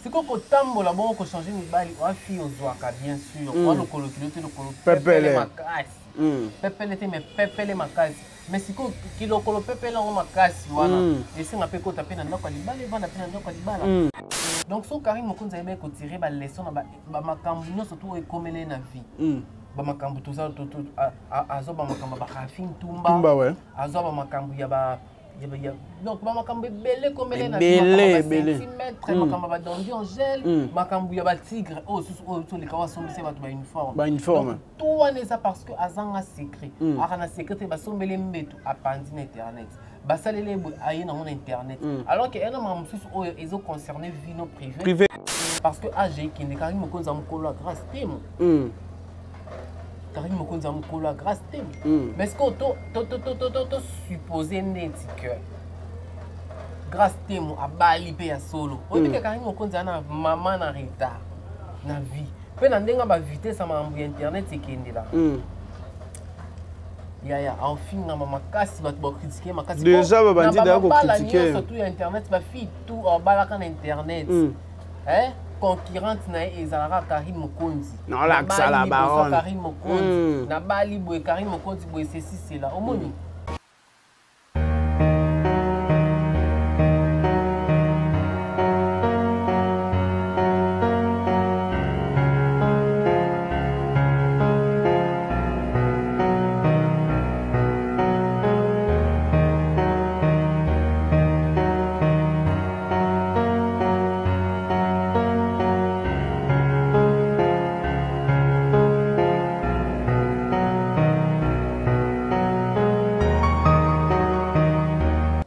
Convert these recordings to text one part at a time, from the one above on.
Sikoyo kotambola bongo, kochange mibali, oa fille ozwaka bien sûr, oa lokolo kilo te, lokolo pepele makasi, pepele te mais pepele makasi. Mais sikoyo kilokolo pepele yango makasi wana esenga mpe kota mpe na ndako ya libala, evanda mpe na ndako ya libala. Donc so Karine Mokonzi ayebaki kotire baleson na bamakambo nyonso to oyo ekomele na vie, bamakambo toza, azwa bamakambo ya barafi Ntumba, azwa bamakambo ya ba, donc bamakambo ebele ekomele na ebele, makambo ya badandi angele, makambo ya batigre oyo susu oyo toleka wasombisa bato bauniforme. Bauniforme. Tout wana eza parce que azanga secret, aka na secret te. Basombeli mbeto, apandi na internet, basaleli boye, aye nango na internet, alors que ena makambo mosusu oyo ezoconcerne vie no privé, parce que age ekende. Karine Mokonzi ya mokolo ya Grâce Temo, Karine Mokonzi ya mokolo ya Grâce Temo. Mais ce que tosuppose neti que Grâce Temo abali mpe ya solo, oyebi ke Karine Mokonzi aza na mama na retard na vie mpe na ndenge bavitesse ya makambo ya internet ekendela. Yaya aofingama makasi, bato bacritiquer makasi. Déjà babandi deya kocritiquer nyonso tu ya internet, bafille tu abalaka na internet, concurrente na ye ezalaka Karine Mokonzi. Naolakisa la baronne. Karine Mokonzi nabali boye, Karine Mokonzi boye, ceci cela, omoni.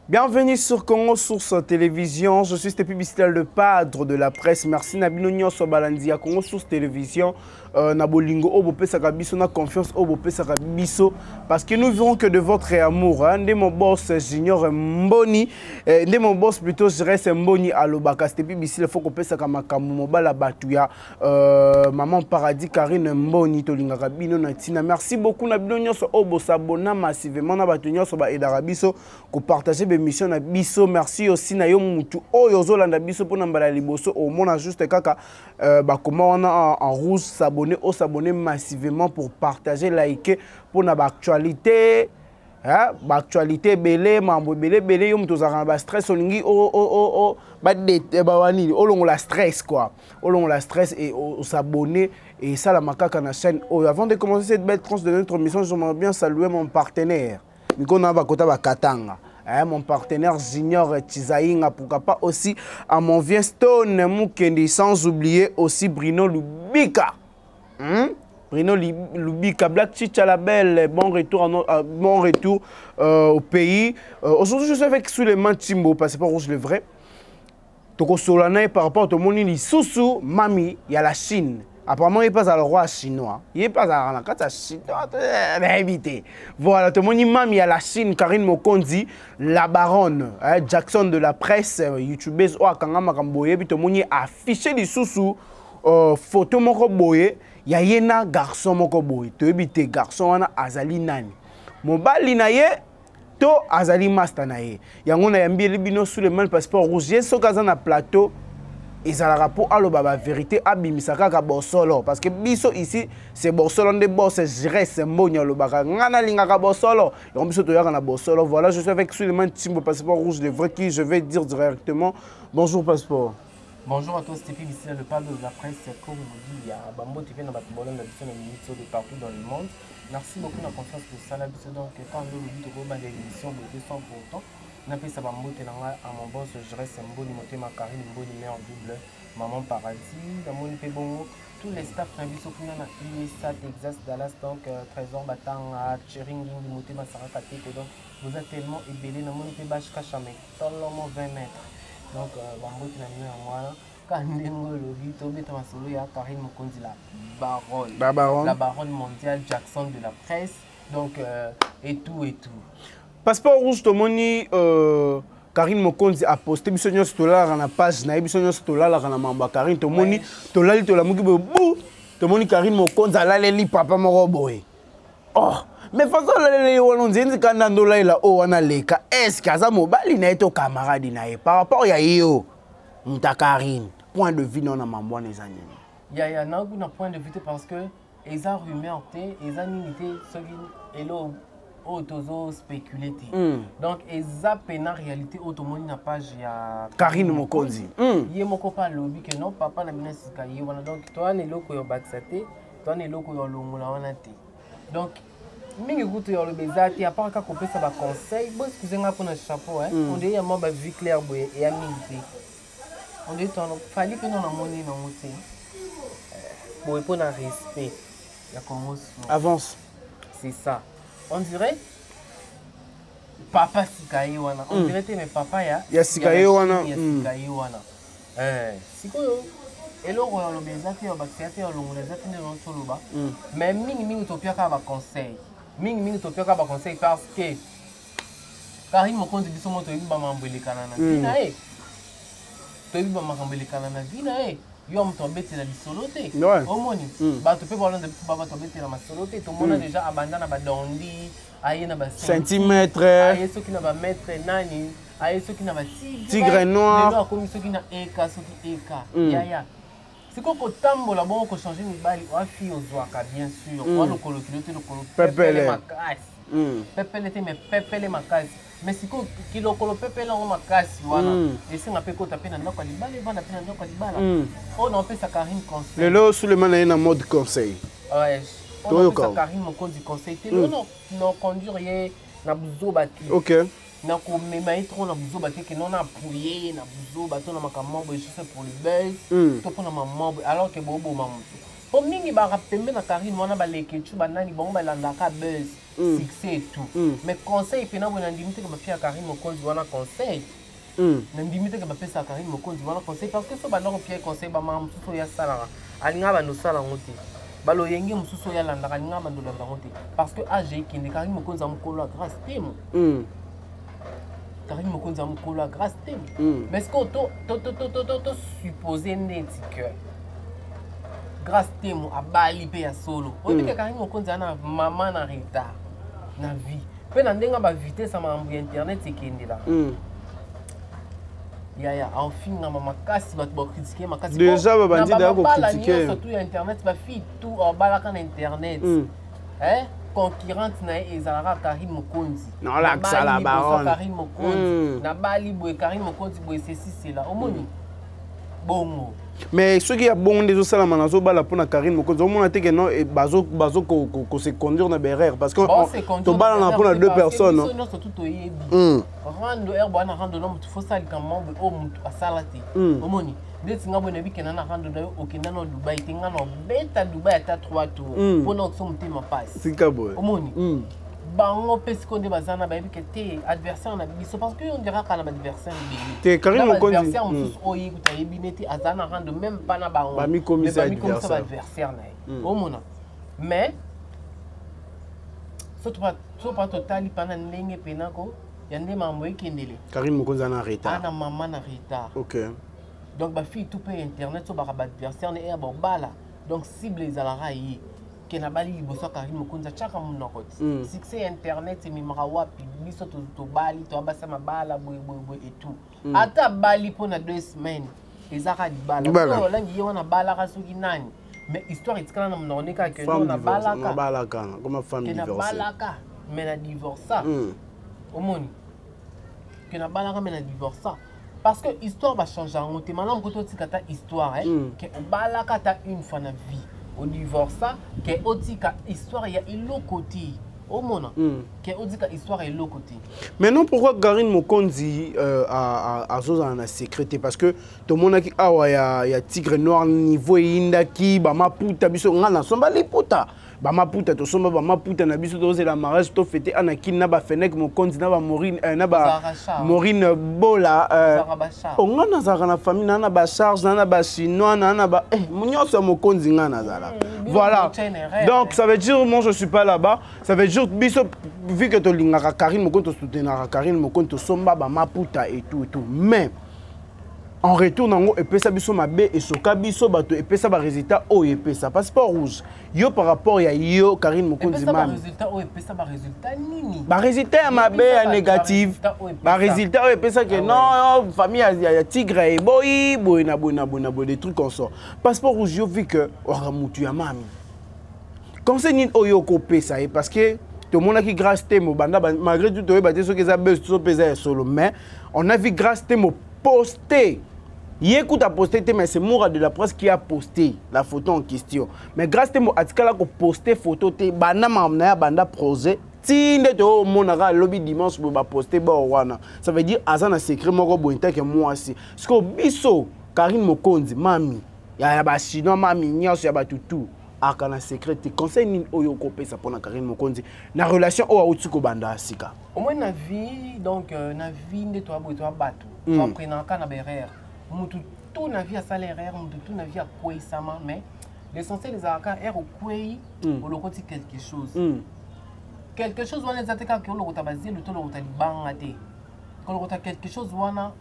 Bienvenue sur Congo Source Télévision. Je suis Stépi Bistel, le padre de la presse. Merci na bino nyonso balandi ya Congo Source Télévision. Na bolingo oyo bopesaka biso, na confiance oyo bopesaka biso, parce que nous vivons que de votre amour, hein. Nde mon boss Junior Mboni, nde mon boss plutôt je reste Mboni alobaka, Stépi Bistel, faut kopesaka makambo mobala batu ya maman Paradis Karine Mboni, tolingaka bino na tina. Merci beaucoup na bino nyonso oyo bosabona massivement, na bato nyonso baaidaka biso kopartage bémission na biso. Merci aussi na yo mutu oyo ozolanda biso mpona mbala ya liboso, omona juste kaka bakoma wana en rouge s'abonner, osabonner massivement pour partager, liker mpona baactualité, hein, baactualité ebele, mambo ebele ebele. Yo moto ozalaka na bastress, olingi banini, olongola stress quoi, olongola stress et osabonner et esalama kaka na chaîne oyo. Avant de commencer cette belle tranche de notre émission, j'aimerais bien saluer mon partenaire mikona bakota bakatanga, hein, mon partenaire Junior Tizaïnga, pourquoi pas aussi à mon vieux Stone Mukendi, sans oublier aussi Bruno Lubika. Bruno Lubika, Black Chicha la belle, bon retour, bon retour au pays. Aujourd'hui, je suis avec Suleiman Timbo, passeport rouge le vrai. Toko solana par rapport au moni lisusu, mami, il y a la Chine. Apparemment, il passe à le roi chinois. Il passe à la carte chinois. Invité. Voilà, tout le monde, mami, il y a la Chine, Karine Mokonzi, la baronne, hein, Jackson de la presse, youtubeuse, oh, Kanga Makamboye, puis tout le monde affiché lisusu, photo moko boye, ya yena garçon moko boye. Toyebi te garçon wana azali nani. Mobali na ye, to azali master na ye. Yango na yambi bino Suleiman passeport rouge. Ye soki aza na plateau, ezalaka mpo aloba bavérité, abimisa kaka bosolo, parce que biso ici c'est bosolo. Nde boss Jires Mboni alobaka, nga nalingaka bosolo, yango biso toyaka na bosolo. Voilà, je suis avec Suleiman Timbo, passeport rouge le vrai, qui je vais dire directement bonjour passeport. Bonjour à tous, Stéphie Bissila, le padre de la presse, comme vous dit, il y a Bambo TV dans Bato la de partout dans le monde. Merci beaucoup de la confiance de Salah. Donc, quand nous avons l'émission de 200 pour autant, napesa bambote na ngai à mon boss Jres Mboni Motema, Karine Mboni mère double, maman Paradis. Namoni mpe bongo tous les staff na biso kuna na USA, Texas, Dallas, donc Trésor Batanga, Cheringingi Motema, Saraka Teko, donc boza tellement ebele. Namoni mpe Bashkashame tolomo 20 mètres, donc bambote na bino yango wana. Ka ndenge olobi, tobeta masolo ya Karine Mokonzi, la baronne. La baronne. La baronne mondiale, Jackson de la presse, donc et tout et tout. Passeport rouge, tomoni Karine Mokonzi a posté, biso nyonso tolalaka na page na ye, biso nyonso tolalaka na mambo ya Karine. Tomoni, tolali, tolamuki boye bu, tomoni Karine Mokonzi alaleli papa moko boye. Oh, mais façon alaleli wana, nzenzi kanda ndolalela oyo wana leka, est ce que aza mobali na ye to camarade na ye? Par rapport ya ye oyo moto ya Karine. Point de vue na mambo wana eza nini? Yaya, naoki na point de vue te, parce que eza rumeur te, eza nini te, soki elo oyo tozospécule te. Donc eza pena réalité oyo tomoni na page ya Karine Mokonzi. Ye moko mpe alobi ke non, papa na bino sika ye wana. Donc toza na eloko ya obakisa te, toza na eloko ya olongola wana te. Donc mingi kutu ya oloba eza te, à part kaka kopesa baconseil. Bo excuse nga mpona chapeau, on dirait ya mwa bavue claire boye eya mingi te. On dirait tono Fally mpe no namoni nango te boye mpona respect ya Congo. Avance. C'est ça, on dirait papa sika ye wana, on dirait te, mais papa ya Ya sika ye wana. Ya sika ye wana. Sikoyo eloko ya oloba eza te, ya bakisa te, ya olongola eza te, nde toloba. Mais mingimingi topiaka baconseil, mingimingi topiaka baconseil, parce que Karine Mokonzi, biso mo toyebi bamakambo elekana na vie na ye, toyebi bamakambo elekana na vie na ye. Yo moto abetela lisolo te. Omoni bato mpe balonda biso, ba bato abetela masolo te. Tomona déjà abanda na badondi, aye na centimètre, aye soki na bamaître nani, aye soki na batigre. Tigre noir. Lelo akomi soki na eka, soki eka. Yaya, sikoyo kotambola bongo, kochange mibali, oa fille ozwaka bien sûr oa lokolo kilo te, lokolo pepele. Makasi pepele te, mais pepele makasi. Mais sikoyo kilokolo pepele yango makasi wana esenga mpe kota mpe na ndako ya libala, evanda mpe na ndako ya libala. Oyo naopesa Karine conseil. Lelo Suleiman aye na mode conseil. Oyo Toyoka. naopesa Karine Mokonzi conseil te, lelo na conduire ye na buzoba te, na komema ye trop na buzoba te, ke non, na appuye ye na buzoba to na makambo boye juste pour le buzz to mpona mama boye, alors ke boboma motu. Mpo mingi baka pembe na Karine wana, baleketu banani, bango balandaka buzz, succès et tout. Mais conseil mpena boye, nandimi te ke bapia Karine Mokonzi wana conseil. Nandimi te ke bapesaka Karine Mokonzi wana conseil, parce que so banda kopia conseil, bamaka mosusu oyo asalaka, alingaka bando osala yango te. Baloyenge mosusu oyo alandaka, alingaka bando olanda yango te, parce que age ekende. Karine Mokonzi ya mokolo ya Grâce Temo. Karine Mokonzi ya mokolo ya Grâce Temo. Mais ce que tosuppose neti que Grâce Temo abali mpe ya solo, oyebi ke Karine Mokonzi aza na mama na retard na vie, mpe na ndenge bavitesse ya makambo ya internet ekendelaka. Yaya, aofingama makasi, bato bacritiquer makasi. Déjà, babandi Na deya bamabala kocritiquer. Nyonso tu ya internet, bafille tu abalaka na internet. Eh, concurrente na ye ezalaka Karine Mokonzi. Naolakisa la Nabali liboso baronne. Karine Mokonzi, nabali boye, Karine Mokonzi boye, ceci cela, omoni bongo. Mais soki ya bongo nde ezosalama, nazobala mpona Karine Mokonzi, omona te ke non, bazo kose conduire na baerreur, parce que tobalana mpona deux personnes. Biso nyonso tu toyebi rando ere bwana, rando na motu fosalika mambo oyo motu asala te. Omoni ndeti nga boye, nayebi kenda na rando na yo, okenda na Dubai te, nga na obeta Dubai ata 3 tour mpona okiso motema pasi. Sika boye. Omoni bango mpe sikoyo nde baza na bayebi ke te, adversaire na biso, parce que on dirait kaka na baadversaire ebele. Te, Karine Mokonzi, adversaire mosusu oyo ye kuta ayebi neti aza na rando même pas na bango. Bamikomisa Mais bamikomisa adversaire. Baadversaire na ye, omona. Mais so pa totali mpana ndenge mpenako ya nde makambo ekendele. Karine Mokonzi ana retard. Ana mama na retard. Donc bafille tout mpe internet so baka baadversaire ne eya bobala, donc cible ezalaka ye ke nabali liboso ya Karine Mokonzi, atiaka monoko ti. Succès ya internet ememaka wapi? Biso tobali, toyabasa mabala boye boye boye et tout. Ata abali mpo na 2 semaines, ezaka libala. Libala. So olangi ye wana abalaka soki nani, mais histoire etikala na monoko nde kaka ke Femme non, divorcée. nabalaka. Nabalaka comme femme Ke divorcée. nabalaka mais na divorça. Omoni ke nabalaka mais na divorça, parce que histoire bachange yango te. Malamu ko totika ata histoire, eh? Ke obalaka ata une fois na vie, odivorça, ke otika histoire ya eloko te. Omona ke otika histoire ya eloko te. Maintenant, pourquoi Karine Mokonzi azozala na secret te? Parce que tomonaki awa ya Tigre Noir, niveau eyindaki bamaputa. Biso nga nasomba liputa, bamaputa tosomba, bamaputa na biso, tozela mariage, tofete ana kini na bafenek Mokonzi na bamorine na ba Ozalaka charge. Morine Bola. Ozalaka bacharge. O nga nazalaka na famille, naa na bacharge, naa na bachinois, naa na ba nyonso ya mokonzi nga nazalaka. Bino Voilà. botia une erreur, Donc eh. ça veut dire, moi je suis pas là-bas, ça veut dire biso, vu que tolingaka Karine Mokonzi, tosoutenaka Karine Mokonzi, tosomba bamaputa et tout et tout, mais En retour nango epesa biso mabe, esoka biso bato, epesa ba résultat oyo epesa passeport rouge yo par rapport ya yo Karine Mokonzi. Mami, résultat oyo epesa ba résultat nini? Ba résultat ya mabe, ya négative, ba résultat oyo epesa ke non, famille ya Tigre eboyi boye na boye na boye na boye, des trucs comme ça. Passeport rouge, yo vu que oka mutu ya mami, conseil nini oyo okopesa ye? Parce que tomonaki Grâce Temo banda, malgré tout toyeba te soki eza buzz to mpe eza ya solo, mais on a vu Grâce Temo poster. Ye kuta posté te, mais c'est Moura de la presse qui a posté la photo en question. Mais Grâce Temo atikala koposte photo te banda makambo na ye, banda projet ti nde tomonaka lobi dimanche boye baposte bor wana. Ça veut dire aza na secret moko boye ntake mwasi. Sikoyo biso Karine Mokonzi, mami ya bachinois, mami nyonso ya bato tout aka na secret te, conseil nini oyo okopesa mpona Karine Mokonzi na relation oyo auti kobanda ya sika? Au moins na vie, donc na vie nde toya boye, toya bato, toapprenaka na baerreur. Mutu tout na vie asala erreur, mutu tout na vie akweyisama, mais l'essentiel ezalaka ere okwei, olokoti quelque chose. Quelque chose wana eza te kaka olokota bazelu to olokota libanga te, kolokota quelque chose wana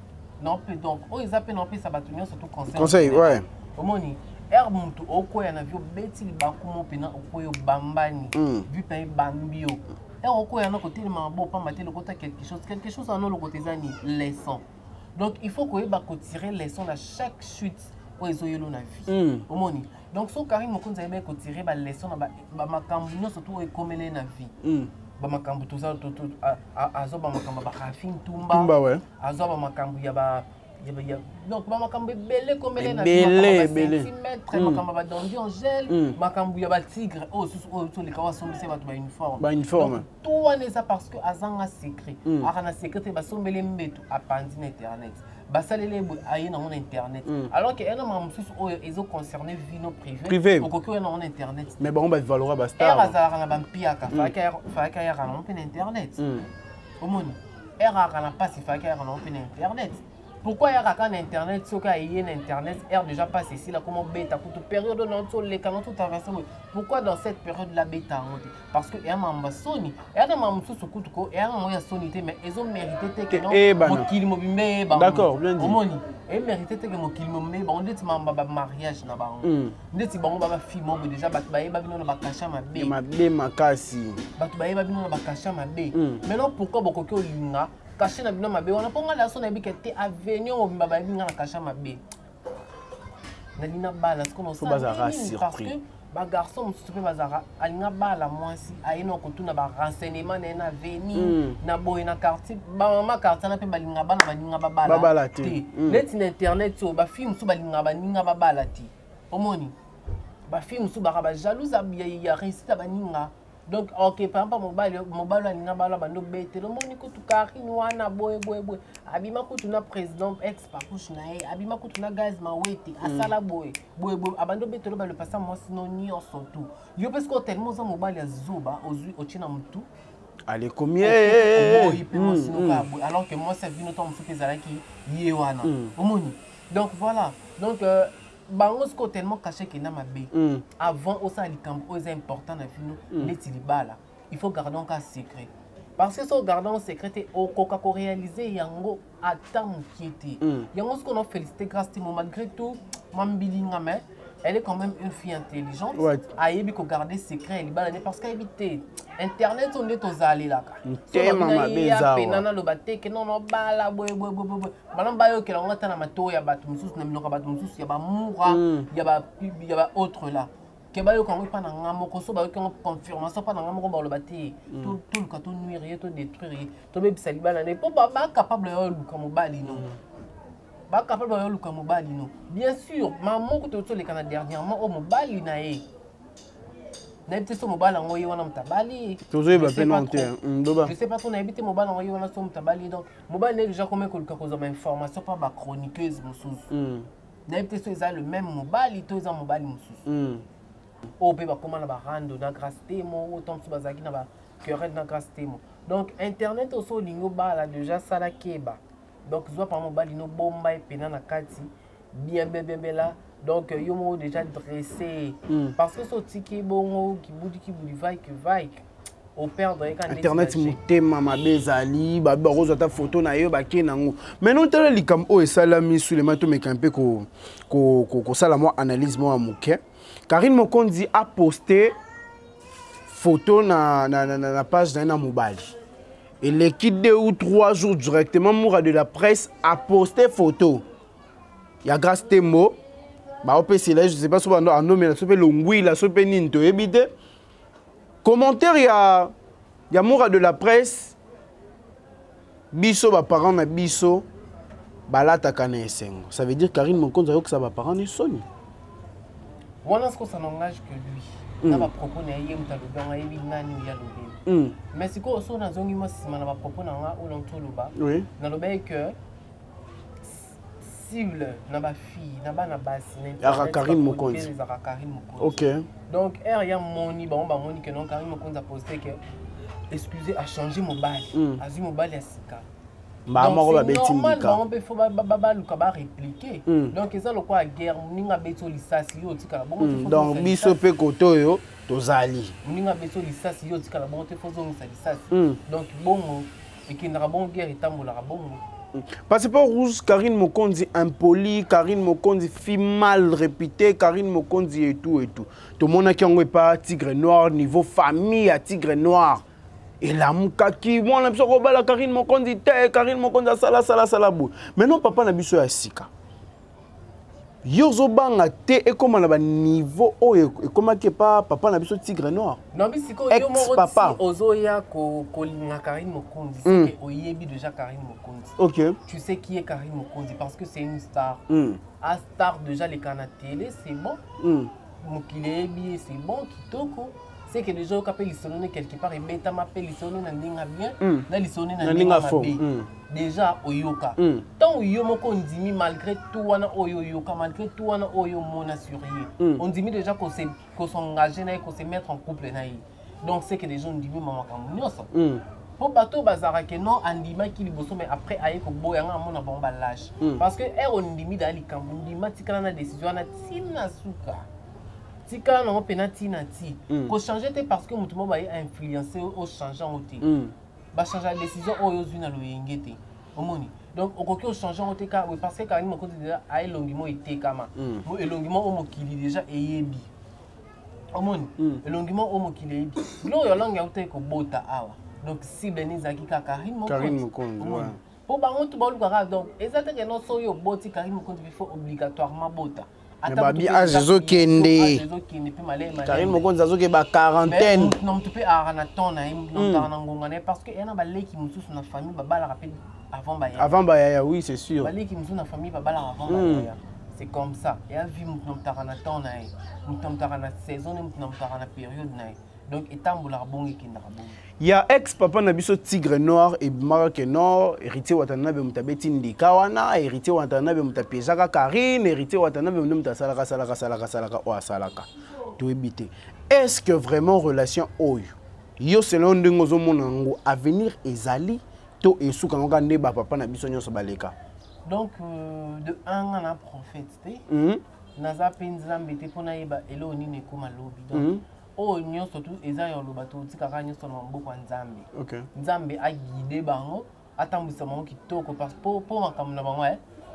na mpe. Donc oyo eza mpe na opesa bato nyonso to conseil. Conseil, ouais. Omoni ere mutu okwea na vie, obeti libaku mo mpena, okwei, obambani, vi mpe ebambi yo. Ere okwea na kotelema bo pamba te, lokota quelque chose. Quelque chose wana olokota eza ni leçon. Donc il faut koyeba kotirer leçon na chaque chute oyo ezoyelo na vie. Omoni, donc so Karine Mokonzi ayebaki kotirer baleçon na bamakambo nyonso to oyo ekomeli ye na vie, bamakambo toza azwa, bamakambo ya barafine Tumba, Tumba, ouais. azwa bamakambo ya ba donc bamakambo ebele ekomeli na Ebele, ebele. Centimètre, makambo ya badandi Angele, makambo ya batigre oyo susu oyo toleka wasombisa bato bauniforme. Bauniforme. Donc, tout wana eza parce que azanga secret. Aka na secret te. Basombeli mbeto, apandi na internet. Basaleli boye, aye nango na internet. Alors que ena makambo mosusu oyo ezoconcerne vie no privé, Privé. okoki oya nango na internet. Mais bango bavalora ere bastar. Azalaka na bampiaka, falaki ayaka nango mpe na internet. Omoni ere ayaka na mpasi, falaki ayaka nango mpe na internet. Pourquoi ayaka kaka na internet? Soki aye na internet, ere déjà mpasi esila, koma obeta kutu période oyo nauti oleka, nauti otraverse boye. Pourquoi dans cette période la beta yango te? Parce que eya makambo ya soni, eya na makambo mosusu kutu ko eya yango ya soni te, mais ezomérite te ke non, Eyebana. Mokili mobimba eyeba. D'accord, bien dit. Omoni, emérite te ke mokili mobimba eyeba ndeti makambo ya bamariage na bango, ndeti bango ba bafille moko déjà bato bayeba bino na bakasha mabe. Mabe makasi. Bato bayeba bino na bakasha mabe. Maintenant, pourquoi bokoki olinga cachet na bino mabe wana? Mpo nga na so nayebi ke te, avenir mobimba bayebi nga na cachet mabe, nalinga bala sikoyo. Faut bazalaka Parce surpris. que bagarçon mosusu mpe bazalaka, alinga bala mwasi, aye na kotuna barenseignement na ye na avenir, na boye na quartier, bamama quartier wana mpe balinga bana baninga babala Babala te. Neti na internet oyo, bafille mosusu balingaka baninga babala te. Omoni bafille mosusu baka bajalouse ya réussite ya baninga. Donc ok, par exemple mobali oyo alinga bala, bando betele, omoni kutu Karine wana boye boye boye, abima kutu na président ex Papouche na ye, abima kutu na Gaz Mawete, asala boye boye boye, abandi obetele balepasa mwasi no nyonso tu. Yo mpe sikoyo, tellement oza mobali ya zoba, ozwi otie na motu. Alekomi. Oboyi mpe mwasi no kaka boye, alors que mwasi ya vino ntango mosusu mpe ezalaki ye wana. Omoni, donc voilà. Donc bango sikoyo tellement cachet ekenda mabe. Avant osala likambo oyo eza important na vino neti libala, il faut garder kaka secret, parce que so ogarde yango secret te, okoka koréaliser yango ata mokie te. Yango sikoyo na félicité Grâce Temo. Malgré tout mambilinga, mais elle est quand même une fille intelligente. Ayebi kogarde secret ya libala ne, parce que ayebi te internet oyo nde tozalelaka. Motema mabe eza awa. Pena naloba te ke nono bala boye boye boye boye, bana bayokela yango ata na matoi ya bato mosusu, na minoko ya bato mosusu, ya bamura, ya ba autre là, ke bayoka yango epa na nga moko. So bayoki yango, confirmation mpa na nga moko, baloba te toluka tonuire ye, todétruire ye, tobebisa libala nde, mpo bacapable ya oluka mobali no, bacapable ya oluka mobali no. Bien sûr, ma moko toleka na dernièrement oyo mobali na ye, nayebi te so mobali yango ye wana moto abali. Tozoyeba mpe non te, loba. Je sais pas trop, nayebi te mobali yango ye wana so moto abali. Donc mobali na ye déjà komi koluka kozwa bainformation mpa bachroniqueuse mosusu. Nayebi te so eza le même mobali to eza mobali mosusu oyo mpe bakóma na barando na Grâce Temo, oyo to mosusu bazalaki na baquerelle na Grâce Temo. Donc internet oso olingi obala déjà, sala keba. Donc zwa pa mobali no, bomba ye pena na kati bien bien bien bien là. Donc yo moko déjà dressé, parce que so otiki bongo kibudi kibudi, vaike vaike. Operdre ye kaka. Internet, motema mabe ezali. Babi bakozwa ata photo na yo, bakei nango. Maintenant, tala likambo oyo esalami. Sulema, tomeka mpe kosala mwa analyse mwa ya moke. Karine Mokonzi a posté photo na page na ye na mobali. Eleki 2 ou 3 jours, directement Moura de la presse a posté photo ya Grâce Tembo. Baopesela, je sais pas so bando anomela, so mpe longwila, so mpe nini, toyebi te. Commentaire ya Moura de la presse: biso baparent na biso balataka na esengo. Ça veut dire Karine Mokonzi ayokisa baparent ne soni. Wana siko, ça n'engage que lui. Na bapropos na ye, ye moto alobi yango, ayebi nani oyo alobeli. Mais sikoyo, so nazongi mwa nsima na bapropos na nga oyo nauti oloba, nalobaki que cible na bafille, na bana basi na Yaka internet, Karine ba Mokonzi. chroniqueur ezalaka Karine Mokonzi. Donc ere ya moni bango, bamoni ke non, Karine Mokonzi aposte ke, excusez, achange mobali, azwi mobali ya sika. Mbaa moko babeti Normal. ndika. Bango mpe fo baluka barépliquer. Donc eza lokola guerre: moninga abeti yo lisasi, yo otikala bongo te, fo Donc ozongisa biso lisasi. Mpe kote oyo tozali. Moninga abeti yo lisasi, yo otikala bongo te, fo ozongisa lisasi. Donc bongo ekendaka bongo, guerre etambolaka bongo. Passeport rouge, Karine Mokonzi impoli, Karine Mokonzi fille mal réputée, Karine Mokonzi et tout et tout. Tout le monde qui a pas Tigre Noir, niveau famille à Tigre Noir. Elamukaki mwana biso kobala Karine Mokonzi te, Karine Mokonzi asala sala sala boye. Maintenant, papa na biso ya sika, yo ozobanga te ekóma na baniveau oyo ekomaki epa papa na biso Tigre Noir? Non, bi sikoyo yo moko Ex-papa. ti ozoya kolinga Karine Mokonzi, c'est que oyebi déjà Karine Mokonzi. Tu sais qui est Karine Mokonzi parce que c'est une star. A star déjà, leka na télé, c'est bon. Mokili eyebi ye, c'est bon, kitoko. C'est que déjà oyoka mpe lisolo ne quelque part, ebetama mpe lisolo na ndenge ya bien, na lisolo na Na ndenge ndenge ya ya faux. mabe. Déjà oyoka. Ntango yo moko ondimi, malgré tout wana oyo oyoka, malgré tout wana oyo omona sur ye, ondimi déjà kosengage na ye, kose mettre en couple na ye. Donc c'est que déjà ondimi ma makambo nyonso. Mpo bato oyo bazalaka ke non, andimaki liboso mais après aye koboya, nga amona bango balâche. Parce que ere ondimi daa likambo, ndima, tikala na décision wana ntina suka, tikala nango mpena ntina ti. Kochange te parce que moto moko baye influence ochange yango te. Bachange ya décision oyo ozwi na loyenge te, omoni. Donc okoki ochange yango te kaka boye parce que Karine Mokonzi déjà aelongi mo etekama. Mo elongi mo oyo mokili déjà eyebi, omoni. Elongi mo oyo mokili eyebi, biloko ya langi yauta ekobota awa. Donc cible ni ezalaki kaka Karine. Karine Mokonzi, Omoni. ouais. Mpo bango tu balukaka. Donc eza te ke non, soki oboti Karine Mokonzi, il faut obligatoirement bota. Mais babi âge ezokende. Ezokende mpe malema. Karine Mokonzi azokeba quarantaine. Na motu mpe azalaka na temps na ye, motu na motu azalaka na ngonga na ye, parce que eya na baleki mosusu na famille babalaka mpe avant bayaya. Avant bayaya, oui, c'est sûr. Baleki mosusu na famille babalaka avant bayaya. C'est comme ça, eya vie. Motu na motu azalaka na temps na ye, motu na motu azalaka na saison ne, motu na motu azalaka na période na ye. Donc etambolaka bongo, ekendaka bongo. Ya ex papa na biso Tigre Noir, ebimaka ke nord Héritier Watanabe moto abeti ndika wana, Héritier Watanabe moto apiégeaka Karine, Héritier Watanabe nde moto asalaka asalaka asalaka asalaka oyo asalaka, toyebi te. Est ce que vraiment relation oyo, yo selon ndenge ozomona yango, avenir ezali to esuka yango kaka nde bapapa na biso nyonso baleka? Donc de un, nga na prophète te. Naza mpe Nzambe te mpo nayeba eloko nini ekóma lobi. Donc oyo nyonso tu eza ya oloba, totikaka nyonso na maboko ya Nzambe. Nzambe aguide bango, atambwisa bango kitoko, parce mpo makambo na bango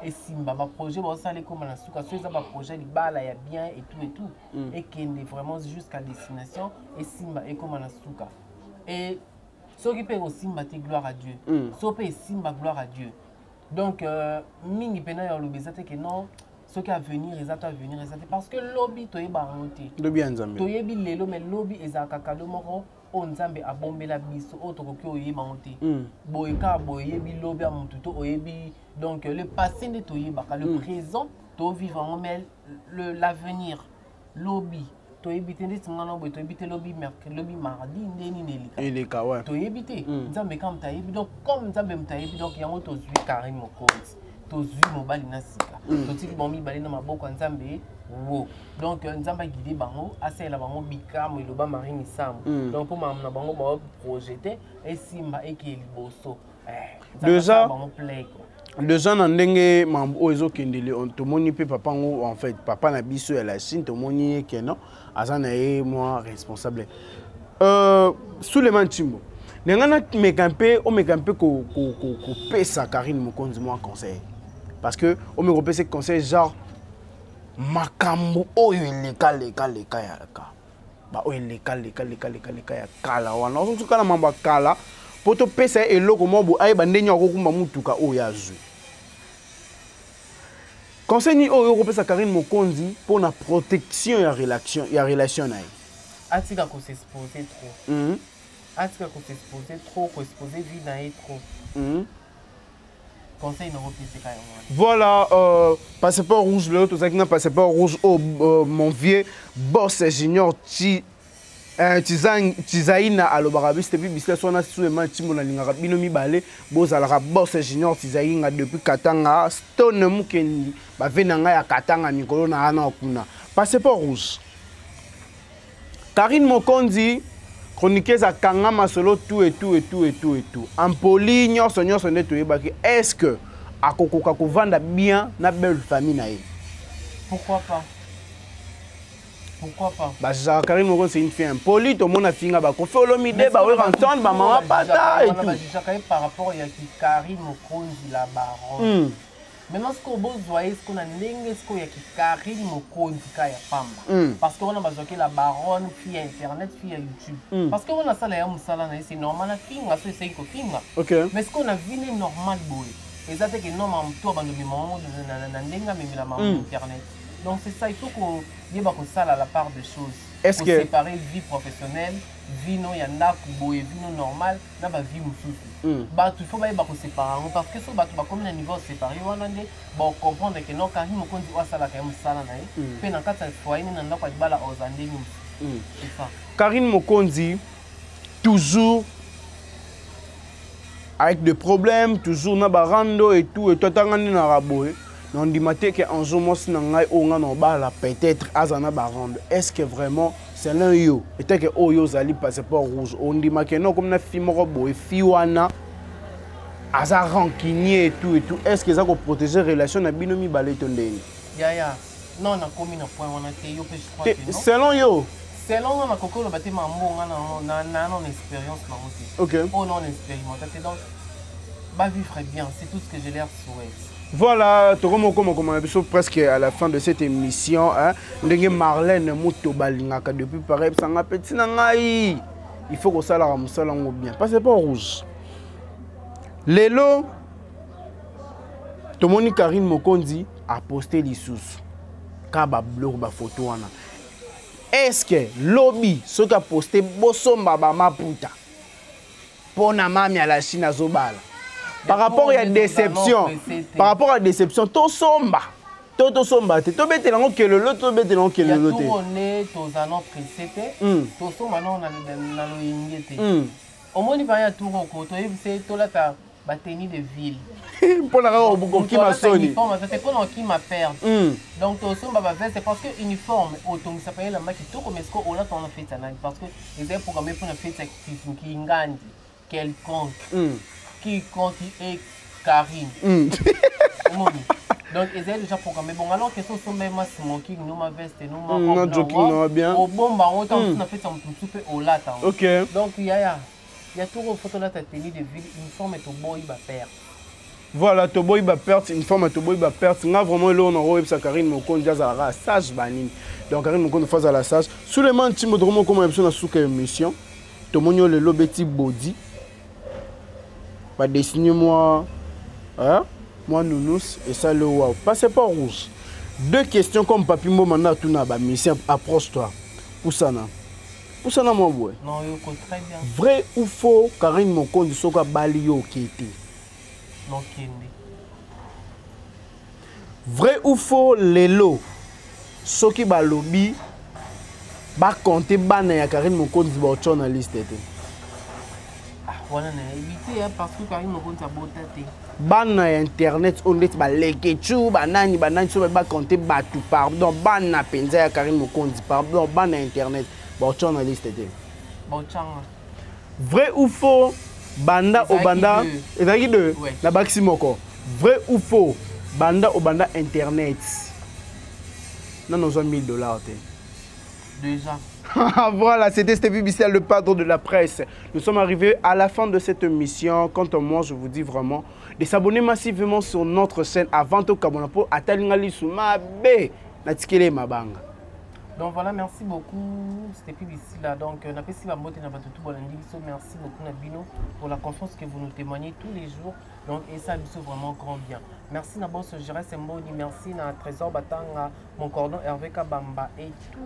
esimba, baprojet baosala ekóma na suka. So eza baprojet libala ya bien et tout et tout, ekende vraiment jusqu'à destination, esimba, ekóma na suka. Et soki mpe ekosimba te, gloire à Dieu. So mpe esimba, gloire à Dieu. Donc mingi mpena ya oloba eza te ke non, soki avenir eza to avenir eza te, parce que lobi toyebaka yango te. Lobi ya Nzambe. Toyebi lelo, mais lobi ezalaka kado moko oyo Nzambe abombela biso, oyo tokoki oyeba yango te. Boye kaka boye, oyebi lobi ya motu to oyebi. Donc le passé nde toyebaka, le présent tovivre yango, mais l'avenir, lobi, toyebi te. Ndeti nga na boye, toyebi te lobi mercredi, lobi mardi nde nini eleka. Eleka, ouais. Toyebi te. Nzambe kaka moto ayebi. Donc comme Nzambe moto ayebi, donc yango tozwi Karine Mokonzi, tozwi mobali na sika, totiki bango mibale na maboko ya Nzambe wo. Donc Nzambe aguide bango, asalela bango bikambo, eloba Marie Misambo. Donc mpo makambo na bango baoprojete esimba, ekeye liboso. Nzambe asala bango play quoi. Déjà na ndenge mambo oyo ezokendele, tomoni mpe papa ngo, en fait papa na biso ya la Chine, tomoni ye ke non, aza na ye mwa responsable. Suleiman Chimbo, ndenge nameka mpe omeka mpe kopesa Karine Mokonzi mwa conseil, parce que omeka kopesa conseil genre makambo oyo eleka leka leka ya ka baoyo eleka leka leka leka leka ya kala wana, ozosuka na mambo ya kala mpo topesa ye eloko moko boye, ayeba ndenge akokumba mutuka oyo azwi. Conseil nini oyo okopesa Karine Mokonzi mpona protection ya relation na ye? Atika kos'exposer trop. Atika kos'exposer trop, koexposer vie na ye trop. Conseil nakopeseka yango wana. Voilà, passeport rouge, lelo tozalaki na passeport rouge oyo, mon vieux boss Junior Ti Tizaina alobaka biso depuis bisila so wana. Suema Ntimbo, nalingaka bino mibale bozalaka. Boss Junior Tizainga depuis Katanga, Stone Mukendi, bave na ngai ya Katanga, mikolo na wana kuna. Passeport rouge, Karine Mokonzi, chroniqueuse, akanga masolo tout et tout et tout et tout et tout, impoli nyonso nyonso nde toyebaki. Est ce que akokoka kovanda bien na belle famille na ye? Pourquoi pas? Pourquoi pas? Bazalaka, Karine Mokonzi, c'est une fille impolie, tomona finga bakofi Olomide, bawera ensemble, bamama pata et tout. Bajugaka ye par rapport ya ki Karine Mokonzi la baronne. Maintenant sikoyo bozwa ye sikoyo na ndenge sikoyo ya kikarine Mokonzi ka ya pamba, parce que wana bazwaki la baronne, fille ya internet, fille ya YouTube, parce que wana asala ya mosala na ye, c'est normal afinga so eseki kofinga. Mais sikoyo na vie ne normal boye eza te ke non, mamutu abando mema yango na ndenge amemela mamu internet. Donc c'est ça, il faut koyeba kosala la part de choses. Est-ce que séparer vie professionnelle, vie no ya ndako boye, vie no normale na bavie mosusu. Bato, il faut bayeba koséparer yango, parce que so bato bakomi na niveau séparé wana nde bacomprendre ke non, Karine Mokonzi oyo asalaka ye mosala na ye, mpe na kati ya foyer ne, na ndako ya libala, oza ndenge mosusu. C'est ça. Karine Mokonzi toujours avec des problèmes, toujours na barando et tout et tout. Atanga nde na boye, nandima te ke un jour mwasi na ngai oyo ngai na obala peut-être aza na barando. Est ce que vraiment, selon yo, eteke oyo ozali passeport rouge, ondimake no komi na fi moko boye, fi wana aza rancunier et tout et tout, est ce que eza koprotéger relation na bino mibale to ndeni? Yaya, non, nakomi na point wana te. Yo mpe, je crois que non. Selon yo. Selon nga, nakoki oloba te mambo nga na non expérience nango te. Oyo non expérimenté te. Donc bavivre bien, c'est tout ce que je leur souhaite. Voilà, tokomi okoma na biso presque à la fin de cette émission, hein. Ndenge Marlène moto balingaka depuis pareil sanga petit na ngai, il faut kosalaka mosala yango bien. Passeport rouge, lelo tomoni Karine Mokonzi aposte lisusu ka babiloko, bafoto wana. Est ce que lobi soki aposte bosomba bamaputa mpo na mami ya la Chine azobala, par rapport ya déception, par rapport à déception, tosomba to tosomba te, tobetela yango kelelo, tobetela yango kelelo te? One toza no pressé te. Tosomba no na loyenge te. Omoni baya tour oko toyebisa ye tolata batenue de ville. Mpona kaka kokima soni. Uniforme aza te mpona okima perdre. Donc tosomba baveste, parce que uniforme otongisa pa elamba kitoko, mais siko olata wana feti ya nani? Parce que ezali programme mpona feti ya kingandi quelconque, quiconque est Karine. Omoni, donc ezali déjà programmé. Bon, alors que so osomba ye ma smoking no, ma veste no, ma na robe, jogging na bien. Obomba yango ntango mosusu na feti ya moto mosusu mpe olata yango. Donc yaya ya tour, faut tolata tenue de ville, uniforme toboyi baperte. Voilà, toboyi baperte, uniforme toboyi baperte. Nga vraiment eloko na oyebisa Karine Mokonzi, azalaka sage banini. Donc Karine Mokonzi faut azala sage. Suleiman Ntimbo, tokomi okoma biso na suka ya émission. Tomoni oyo lelo obeti bodi, badessine mwa, hein? Mwa nounours esali oyo. Waw, passeport rouge, deux questions comme Papi Mboma nde atuna bamusicien. Approche toi, pusana, pusana mwa boye. Non, yoko très bien. Vrai ou faux, Karine Mokonzi soki abali yo, oke te? Nokende. Vrai ou faux, lelo soki balobi bakonte bana ya Karine Mokonzi, baotya na liste te? Ah, wana nayebi te, parce que Karine Mokonzi abota te. Bana ya internet oyo ndeti baleketu, banani banani, so bakonte bato, pardon, bana mpenza ya Karine Mokonzi, pardon, bana ya internet baotya na liste te? Baotyanga. Vrai ou faux, banda Ezalaki obanda deux. Ezalaki deux. Ouais. Na bakisi moko. Vrai ou faux, banda obanda internet, nano ozwa 1000 $ te? Déjà. Voilà, c'était Stevie Bissel, le padre de la presse. Nous sommes arrivés à la fin de cette émission. Quant à moi, je vous dis vraiment de s'abonner massivement sur notre chaîne avant tout kabona po atalinga lisu mabe natikele mabanga. Donc voilà, merci beaucoup Stevie Bissila. Donc napesi ba mbote na bato tout bolandi biso. Merci beaucoup na bino pour la confiance que vous nous témoignez tous les jours. Donc et ça biso vraiment grand bien. Merci na boss Jérès Mboni, merci na Trésor Batanga, mon cordon Hervé Kabamba et tout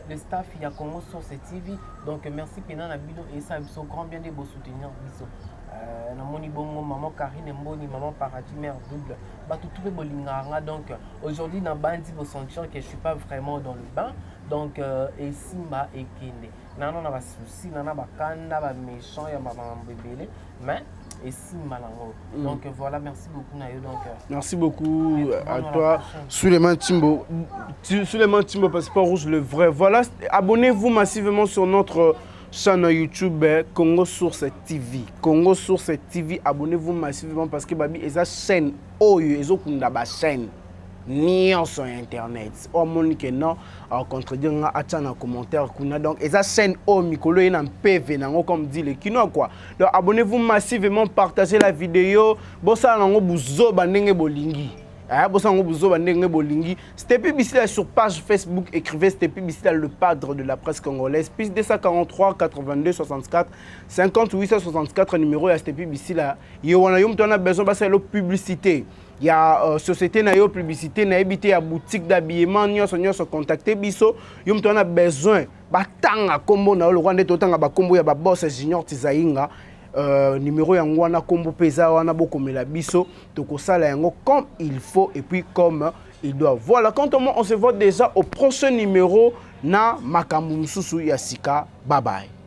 le staff ya Congo Source TV. Donc merci pena na bino et ça biso grand bien de vous soutenir biso. Namoni bongo maman Karine Mboni, maman Paradis mère double. Bato tout pe bolingaka nga. Donc aujourd'hui na bandi vous sentir que je suis pas vraiment dans le bain. Donc esimba ekende. Nana na ba soucis, nana ba kanda, ba méchant ya ba maman bébélé, mais esimba nango. Donc voilà, merci beaucoup Nayo. Donc merci beaucoup et à à la toi. prochaine. Souleymane Timbo. Souleymane Timbo, passeport rouge, le vrai. Voilà, abonnez-vous massivement sur notre chaîne YouTube Congo Source TV. Congo Source TV, abonnez-vous massivement parce que babi eza chaîne oyo ezokunda ba chaîne nyonso ya internet. Oyo amoni ke non, a contredire nga atia na commentaire kuna. Donc eza chaîne oyo mikolo ye na mpeve nango comme dit le kino quoi. Donc abonnez-vous massivement, partagez la vidéo, bosala nango buzoba ndenge bolingi. Ah, bosala nango buzoba ndenge bolingi. Stevie Bissila sur page Facebook, écrivez Stevie Bissila, le padre de la presse congolaise. Plus 243 82 64 50 864 numéro ya Stevie Bissila. Yo wana yo moto wana besoin basala publicité. Il y a société na yo publicité na ebité ya boutique d'habillement nyonso nyonso contacter biso. Yo moto wana besoin batanga kombo na yo le Rwanda totanga ba kombo ya ba boss Junior Tizainga. Numéro ya ngwana kombo peza wana bokomela biso tokosala yango comme il faut et puis comme il doit. Voilà, quant à moi, on se voit déjà au prochain numéro na makambo mususu ya sika. Bye bye.